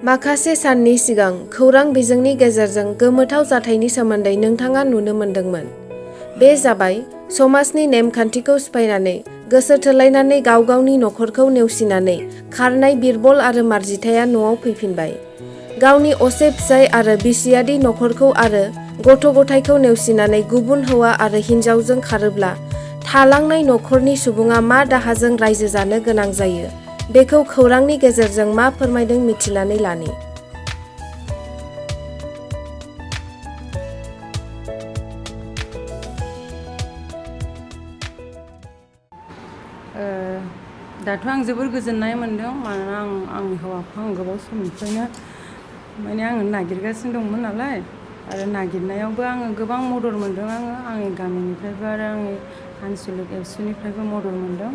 माखासे साननि सिगां खौरां बिजोंनि गेजेरजों गोमोथाव जाथायनि सोमोन्दै नोंथाङा नुनो मोन्दोंमोन। बे जाबाय समाजनि नेमखान्थिखौ सिफायनानै गोसो थोलायनानै गाव गावनि नखरखौ नेवसिनानै खारनाय बिरबल आरो मार्जिथाया न'आव फैफिनबाय। गावनि असे फिसाय आरो बिसियादि नखरखौ आरो गथ' गथायखौ नेवसिनानै गुबुन हौवा आरो हिन्जावजों खारोब्ला थालांनाय नखरनि सुबुङा मा दाहाजों रायजो जानो गोनां जायो, बेखौ खौरांनि गेजेरजों मा फोरमायदों मिथिनानै लानि। दाथ' आं जोबोर गोजोननाय मोन्दों, मानोना आंनि हौवाखौ आं गोबाव समनिफ्रायनो आङो नागिरगासिनो दंमोन नालाय, आरो नागिरनायावबो आङो गोबां मदद मोन्दों। आंनि गामिनिफ्रायबो आरो आंनि आनसलिक एबसुनिफ्रायबो मदद मोन्दों।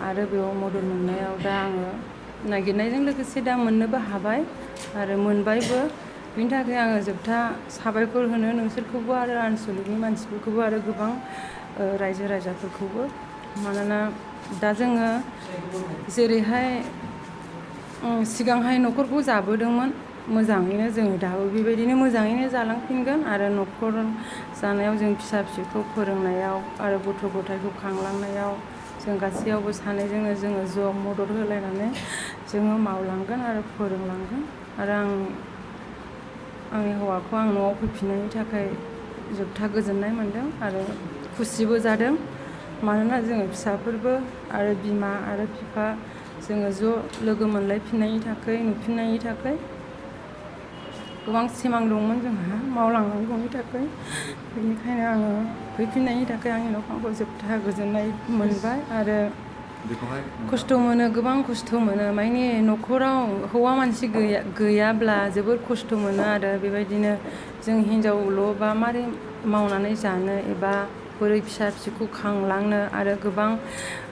आरो बेयाव मदद मोननायाव दा आङो नागिरनायजों लोगोसे दा मोननोबो हाबाय आरो मोनबायबो। बिनि थाखाय आङो जोबथा साबायखर होनो नोंसोरखौबो आरो आनसलिकनि मानसिफोरखौबो आरो गोबां रायजो राजाफोरखौबो। मानोना दा जोङो जेरैहाय सिगांहाय न'खरखौ जाबोदोंमोन मोजाङैनो, जोङो दाबो बेबायदिनो मोजाङैनो जालांफिनगोन। आरो न'खर जानायाव जों फिसा फिसौखौ फोरोंनायाव आरो गथ' गथायखौ खांलांनायाव जों गासैयावबो सानैजोंनो जोङो ज' मदद होलायनानै जोङो मावलांगोन आरो फोरोंलांगोन। आरो आंनि हौवाखौ आं न'आव फैफिननायनि थाखाय जोबथा गोजोननाय मोन्दों आरो खुसिबो जादों। मानोना जोङो फिसाफोरबो आरो बिमा आरो बिफा जोङो ज' लोगो मोनलायफिननायनि थाखाय, नुफिननायनि थाखाय गोबां सिमां दंमोन जोंहा मावलांनांगौनि थाखाय। बेनिखायनो आङो फैफिननायनि थाखाय आंनि न'खरखौ जोबथा गोजोननाय मोनबाय। आरो खस्थ' मोनो, गोबां खस्थ' मोनो, माने न'खराव हौवा मानसि गैयाब्ला जोबोर खस्थ' मोनो। आरो बेबायदिनो जों हिनजावल'बा मारै मावनानै जानो एबा बोरै फिसा फिसौखौ खांलांनो। आरो गोबां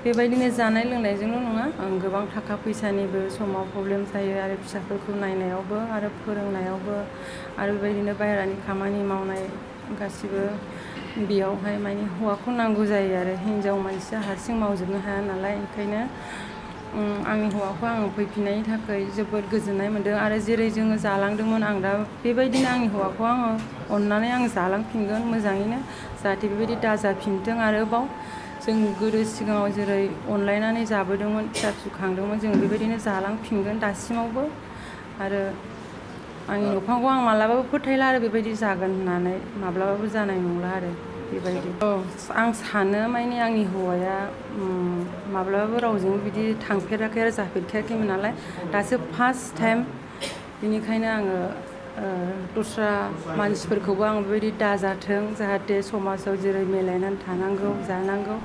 बेबायदिनो जानाय लोंनायजोंल' नङा, गोबां थाखा फैसानिबो समाव प्रब्लेम जायो आरो फिसाफोरखौ नायनायावबो आरो फोरोंनायावबो आरो बेबायदिनो बाहेरानि खामानि मावनाय गासिबो बेयावहाय माने हौवाखौ नांगौ जायो। आरो हिनजाव मानसिया हारसिं मावजोबनो हाया नालाय, ओंखायनो आंनि हौवाखौ आङो फैफिननायनि थाखाय जोबोद गोजोननाय मोन्दों। आरो जेरै जोङो जालांदोंमोन, आं दा बेबायदिनो आंनि हौवाखौ आङो अननानै आं जालांफिनगोन मोजाङैनो, जाहाथे बेबायदि दाजाफिनथों। आरोबाव जों गोदो सिगाङाव जेरै अनलायनानै जाबोदोंमोन, फिसा फिसौ खांदोंमोन, जों बेबायदिनो जालांफिनगोन दासिमावबो। आरो आंनि न'खरखौ आं मालाबाबो फोथायला आरो बेबायदि जागोन होननानै, माब्लाबाबो जानाय नंला आरो बेबायदि। आं सानो माने आंनि हौवाया माब्लाबाबो रावजोंबो बिदि थांफेराखै आरो जाफेरखायाखैमोन नालाय, दासो फार्स्ट टाइम। बेनिखायनो आङो दस्रा मानसिफोरखौबो आं बेबायदि दाजाथों, जाहाथे समाजाव जेरै मिलायनानै थानांगौ जानांगौ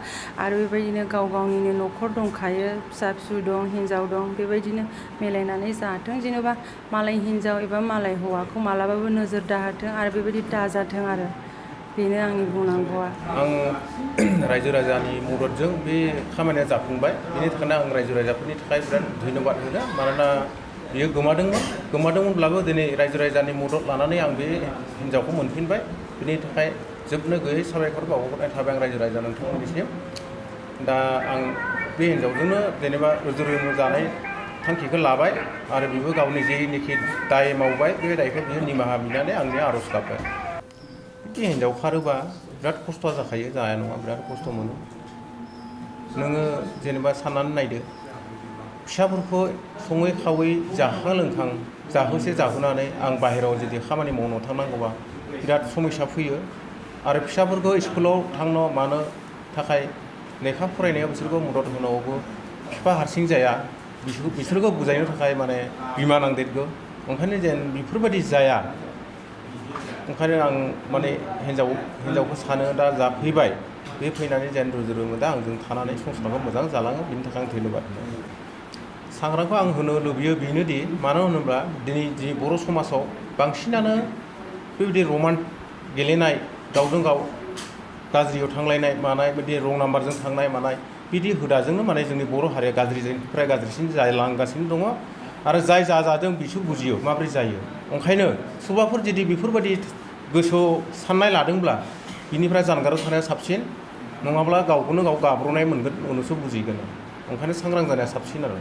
आरो बेबायदिनो गाव गावनिनो न'खर दंखायो, फिसा फिसौ दं, हिनजाव दं, बेबायदिनो मिलायनानै जाथों। जेनेबा मालाय हिनजाव एबा मालाय हौवाखौ मालाबाबो नोजोर दाहोथों आरो बेबायदि दाजाथों। आरो बेनो आंनि बुंनांगौआ। आं रायजो राजानि मददजों बे खामानिया जाफुंबाय। बेनि थाखायनो आं रायजो राजाफोरनि थाखाय बिराद धन्यबाद होदों। मानोना बियो गोमादोंमोनब्लाबो दिनै रायजो राजानि मदद लानानै आं बे हिनजावखौ मोनफिनबाय। बिनि थाखाय जोबनो गैयै साबायखर बावहरनाय थाबाय आं रायजो राजा नोंथांमोननिसिम। दा आं बे हिनजावजोंनो जेनेबा रुजु जानाय थांखिखौ लाबाय आरो बिबो गावनि जेनिखि दाय मावबाय बे दायखौ बियो निमाहा बिनानै आंनि आर'ज गाबबाय। बिदि हिनजाव खारोबा बिराद खस्थ' जाखायो, जाया नङा, बिराद खस्थ' मोनो। नोङो जेनेबा साननानै नायदो, फिसाफोरखौ सङै खावै जाखां लोंखां जाहोसे जाहोनानै आं बाहेरायाव जुदि खामानि मावनो थांनांगौबा बिराद समस्या फैयो। आरो फिसाफोरखौ स्कुलाव थांनो मानो थाखाय लेखा फरायनायाव बिसोरखौ मदद होनांगौबो बिफा हारसिं जाया, बिसोरखौ बुजायनो थाखाय माने बिमा नांदेरगौ। ओंखायनो जेन बेफोरबायदि जाया, ओंखायनो आं माने हिनजावखौ सानो दा जाफैबाय, बे फैनानै जेन रुजु दा आंजों थानानै संसारखौ मोजां जालाङो। बिनि थाखाय आं धन्यबाद होनो। सांग्रांखौ आं होनो लुबैयो बेनोदि, मानो होनोब्ला दिनै बर' समाजाव बांसिनानो बेबायदि रमान गेलेनाय, गावजों गाव गाज्रियाव थांलायनाय मानाय, बिदि रं नाम्बारजों थांनाय मानाय, बिदि हुदाजोंनो माने जोंनि बर' हारिया गाज्रिनिफ्राय गाज्रिसिन जालांगासिनो दङ। आरो जाय जादों बिसोर बुजियो माबोरै जायो। ओंखायनो सोरबाफोर जुदि बेफोरबायदि गोसोआव साननाय लादोंब्ला बिनिफ्राय जानगाराव थानाया साबसिन, नङाब्ला गावखौनो गाव गाब्र'नाय मोनगोन, उनावसो बुजिगोन। ओंखायनो सांग्रां जानाया साबसिन आरो।